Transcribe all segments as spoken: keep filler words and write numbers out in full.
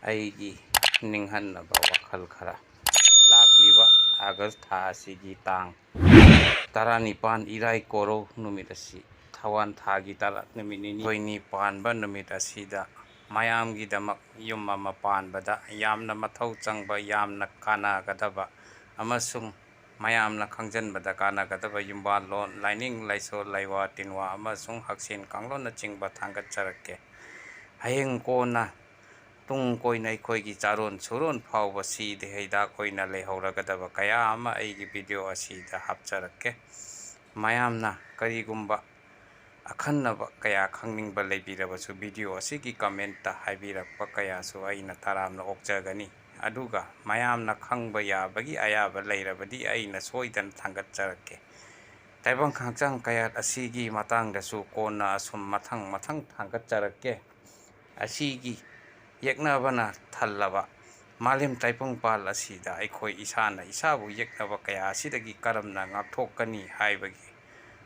ꯑꯩꯒꯤ ꯅꯤꯡꯍꯟꯅꯕ ꯋꯥꯈꯜ ꯈꯔ꯫ ꯂꯥꯛꯂꯤꯕ ꯑꯥꯒꯁ ꯊꯥ ꯑꯁꯤꯒꯤ ꯇꯥꯡ ꯇꯔꯥꯅꯤꯄꯥꯟ, ꯏꯔꯥꯏ ꯀꯣꯔꯧ ꯅꯨꯃꯤꯠ ꯑꯁꯤ ꯊꯋꯥꯟ ꯊꯥꯒꯤ ꯇꯔꯥ ꯅꯨꯃꯤꯠ ꯅꯤꯅꯤ ꯑꯩꯈꯣꯏꯅꯤ ꯄꯥꯟꯕ ꯅꯨꯃꯤꯠ ꯑꯁꯤꯗ ꯃꯌꯥꯝꯒꯤꯗꯃꯛ ꯌꯨꯝ ꯑꯃ ꯄꯥꯟꯕꯗ ꯌꯥꯝꯅ ꯃꯊꯧ ꯆꯪꯕ, ꯌꯥꯝꯅ ꯀꯥꯟꯅꯒꯗꯕ ꯑꯃꯁꯨꯡ ꯃꯌꯥꯝꯅ ꯈꯪꯖꯤꯟꯕꯗ ꯀꯥꯟꯅꯒꯗꯕ ꯌꯨꯝꯕꯥꯜꯂꯣꯟ, ꯂꯥꯏꯅꯤꯡ ꯂꯥꯏꯁꯣꯜ, ꯂꯩꯋꯥ ꯇꯤꯟꯋꯥ ꯑꯃꯁꯨꯡ ꯍꯛꯁꯦꯜ ꯀꯥꯡꯂꯣꯟꯅꯆꯤꯡꯕ ꯊꯥꯡꯒꯠꯆꯔꯛꯀꯦ꯫ ꯍꯌꯦꯡ ꯀꯣꯟꯅ ꯇꯨꯡ ꯀꯣꯏꯅ ꯑꯩꯈꯣꯏꯒꯤ ꯆꯥꯔꯣꯟ ꯁꯨꯔꯣꯟ ꯐꯥꯎꯕ ꯁꯤꯗ ꯍꯤꯗꯥꯛ ꯑꯣꯏꯅ ꯂꯩꯍꯧꯔꯒꯗꯕ ꯀꯌꯥ ꯑꯃ ꯑꯩꯒꯤ ꯚꯤꯗꯤꯑꯣ ꯑꯁꯤꯗ ꯍꯥꯞꯆꯔꯛꯀꯦ꯫ ꯃꯌꯥꯝꯅ ꯀꯔꯤꯒꯨꯝꯕ ꯑꯈꯟꯅꯕ ꯀꯌꯥ ꯈꯪꯅꯤꯡꯕ ꯂꯩꯕꯤꯔꯕꯁꯨ, ꯚꯤꯗꯤꯑꯣ ꯑꯁꯤꯒꯤ ꯀꯃꯦꯟꯇ ꯍꯥꯏꯕꯤꯔꯛꯄ ꯀꯌꯥꯁꯨ ꯑꯩꯅ ꯇꯔꯥꯝꯅ ꯑꯣꯛꯆꯒꯅꯤ꯫ ꯑꯗꯨꯒ ꯃꯌꯥꯝꯅ ꯈꯪꯕ ꯌꯥꯕꯒꯤ ꯑꯌꯥꯕ ꯂꯩꯔꯕꯗꯤ ꯑꯩꯅ ꯁꯣꯏꯗꯅ ꯊꯥꯡꯒꯠꯆꯔꯛꯀꯦ꯫ ꯇꯥꯏꯕꯪ ꯍꯛꯆꯥꯡ ꯀꯌꯥꯠ ꯑꯁꯤꯒꯤ ꯃꯇꯥꯡꯗꯁꯨ ꯀꯣꯟꯅ ꯑꯁꯨꯝ ꯃꯊꯪ ꯃꯊꯪ ꯊꯥꯡꯒꯠꯆꯔꯛꯀꯦ꯫ ꯑꯁꯤꯒꯤ ꯌꯦꯛꯅꯕꯅ ꯊꯜꯂꯕ ꯃꯥꯂꯦꯝ ꯇꯥꯏꯕꯪꯄꯥꯜ ꯑꯁꯤꯗ ꯑꯩꯈꯣꯏ ꯏꯁꯥꯅ ꯏꯁꯥꯕꯨ ꯌꯦꯛꯅꯕ ꯀꯌꯥ ꯑꯁꯤꯗꯒꯤ ꯀꯔꯝꯅ ꯉꯥꯛꯊꯣꯛꯀꯅꯤ ꯍꯥꯏꯕꯒꯤ,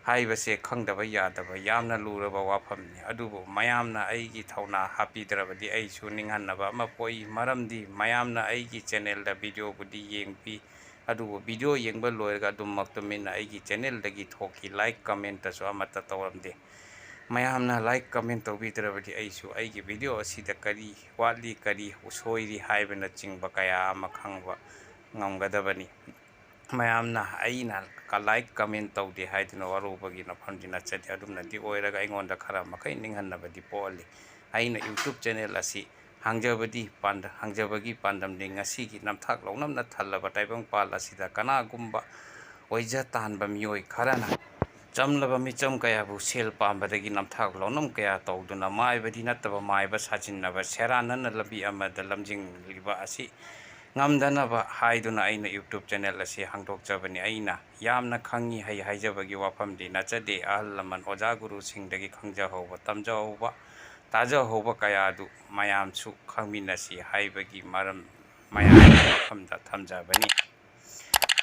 ꯍꯥꯏꯕꯁꯦ ꯈꯪꯗꯕ ꯌꯥꯗꯕ ꯌꯥꯝꯅ ꯂꯨꯔꯕ ꯋꯥꯐꯝꯅꯤ꯫ ꯑꯗꯨꯕꯨ ꯃꯌꯥꯝꯅ ꯑꯩꯒꯤ ꯊꯧꯅꯥ ꯍꯥꯞꯄꯤꯗ꯭ꯔꯕꯗꯤ ꯑꯩꯁꯨ ꯅꯤꯡꯍꯟꯅꯕ ꯑꯃ ꯄꯣꯛꯏ, ꯃꯔꯝꯗꯤ ꯃꯌꯥꯝꯅ ꯑꯩꯒꯤ ꯆꯦꯅꯦꯜꯗ ꯚꯤꯗꯤꯑꯣꯕꯨꯗꯤ ꯌꯦꯡꯕꯤ, ꯑꯗꯨꯕꯨ ꯚꯤꯗꯤꯑꯣ ꯌꯦꯡꯕ ꯂꯣꯏꯔꯒ ꯑꯗꯨꯝꯃꯛ ꯇꯨꯃꯤꯟꯅ ꯑꯩꯒꯤ ꯆꯦꯅꯦꯜꯗꯒꯤ ꯊꯣꯛꯈꯤ, ꯂꯥꯏꯛ ꯀꯃꯦꯟꯇꯁꯨ ꯑꯃꯠꯇ ꯇꯧꯔꯝꯗꯦ꯫ ꯃꯌꯥꯝꯅ ꯂꯥꯏꯛ ꯀꯃꯦꯟ ꯇꯧꯕꯤꯗ꯭ꯔꯕꯗꯤ ꯑꯩꯁꯨ ꯑꯩꯒꯤ ꯚꯤꯗꯤꯑꯣ ꯑꯁꯤꯗ ꯀꯔꯤ ꯋꯥꯠꯂꯤ, ꯀꯔꯤ ꯁꯣꯏꯔꯤ ꯍꯥꯏꯕꯅꯆꯤꯡꯕ ꯀꯌꯥ ꯑꯃ ꯈꯪꯕ ꯉꯝꯒꯗꯕꯅꯤ꯫ ꯃꯌꯥꯝꯅ ꯑꯩꯅ ꯀ-, ꯂꯥꯏꯛ ꯀꯃꯦꯟ ꯇꯧꯗꯦ ꯍꯥꯏꯗꯨꯅ ꯋꯥꯔꯧꯕꯒꯤ ꯃꯐꯝꯗꯤ ꯅꯠꯆꯗꯦ꯫ ꯑꯗꯨꯝꯅꯗꯤ ꯑꯣꯏꯔꯒ ꯑꯩꯉꯣꯟꯗ ꯈꯔ ꯃꯈꯩ ꯅꯤꯡꯍꯟꯅꯕꯗꯤ ꯄꯣꯛꯍꯜꯂꯤ꯫ ꯑꯩꯅ ꯌꯨꯇ꯭ꯌꯨꯕ ꯆꯦꯅꯦꯜ ꯑꯁꯤ ꯍꯥꯡꯖꯕꯗꯤ ꯄꯥꯟꯗ-, ꯍꯥꯡꯖꯕꯒꯤ ꯄꯥꯟꯗꯝꯗꯤ ꯉꯁꯤꯒꯤ ꯅꯝꯊꯥꯛ ꯂꯧꯅꯝꯅ ꯊꯜꯂꯕ ꯇꯥꯏꯕꯪꯄꯥꯜ ꯑꯁꯤꯗ ꯀꯅꯥꯒꯨꯝꯕ ꯑꯣꯏꯖ ꯇꯥꯟꯕ ꯃꯤꯑꯣꯏ ꯈꯔꯅ ꯆꯝꯂꯕ ꯃꯤꯆꯝ ꯀꯌꯥꯕꯨ ꯁꯦꯜ ꯄꯥꯝꯕꯗꯒꯤ ꯅꯝꯊꯥꯛ ꯂꯧꯅꯝ ꯀꯌꯥ ꯇꯧꯗꯨꯅ ꯃꯥꯏꯕꯗꯤ ꯅꯠꯇꯕ ꯃꯥꯏꯕ ꯁꯥꯖꯤꯟꯅꯕ, ꯁꯦꯔꯥꯟꯅꯅ ꯂꯝꯕꯤ ꯑꯃꯗ ꯂꯝꯖꯤꯡꯂꯤꯕ ꯑꯁꯤ ꯉꯝꯗꯅꯕ ꯍꯥꯏꯗꯨꯅ ꯑꯩꯅ ꯌꯨꯇ꯭ꯌꯨꯕ ꯆꯦꯅꯦꯜ ꯑꯁꯤ ꯍꯥꯡꯗꯣꯛꯆꯕꯅꯤ꯫ ꯑꯩꯅ ꯌꯥꯝꯅ ꯈꯪꯉꯤ ꯍꯩ ꯍꯥꯏꯖꯕꯒꯤ ꯋꯥꯐꯝꯗꯤ ꯅꯠꯆꯗꯦ꯫ ꯑꯍꯜ ꯂꯃꯟ, ꯑꯣꯖꯥ ꯒꯨꯔꯨꯁꯤꯡꯗꯒꯤ ꯈꯪꯖꯍꯧꯕ, ꯇꯝꯖꯍꯧꯕ, ꯇꯥꯖꯍꯧꯕ ꯀꯌꯥ ꯑꯗꯨ ꯃꯌꯥꯝꯁꯨ ꯈꯪꯃꯤꯟꯅꯁꯤ ꯍꯥꯏꯕꯒꯤ ꯃꯔꯝ ꯃꯌꯥꯝꯒꯤ ꯃꯐꯝꯗ ꯊꯝꯖꯕꯅꯤ꯫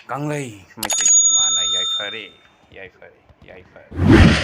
ꯀꯪꯂꯩ ꯃꯩꯇꯩ ꯏꯃꯥꯅ ꯌꯥꯏꯐꯔꯦ, ꯌꯥꯏꯐꯔꯦ, ꯌꯥꯏꯐꯔꯦ꯫